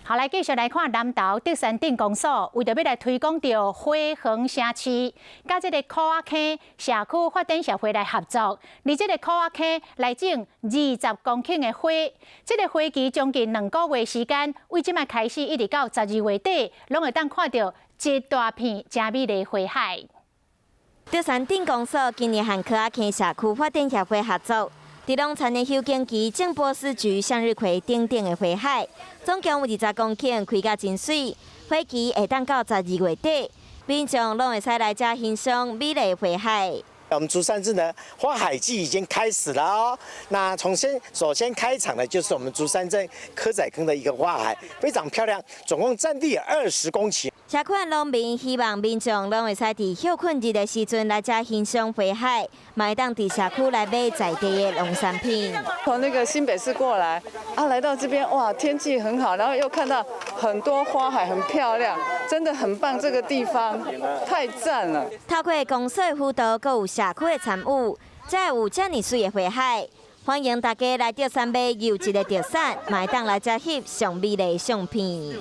好，來繼續來看南投竹山鎮公所，為著欲來推廣著花園城市，佮這個箍仔坑社區發展協會來合作，佇這個箍仔坑來種20公頃的花，這個花期將近2個月時間，對這擺開始一直到12月底，攏會當看著一大片誠美麗花海。竹山鎮公所今年和箍仔坑社區發展協會合作，佇農田的休耕期種波斯菊、向日葵等等的花海，總共有20公頃，開甲真媠，花期會當到12月底，民眾攏會使來遮欣賞美麗花海。我們竹山鎮的花海季已經開始了哦。那從先首先開場的就是我們竹山鎮蚵仔坑的一個花海，非常漂亮，總共佔地20公頃。社區農民希望民眾攏會使佇歇睏日的時陣來遮欣賞花海，嘛會當佇社區來買在地的農產品。從那個新北市過來，啊，來到這邊，哇，天氣很好，然後又看到很多花海，很漂亮，真的很棒，這個地方太讚了。透過公所輔導，閣有社區的參與，才會有遮爾媠的花海。歡迎大家來竹山買優質的特產，嘛會當來遮翕上美麗相片。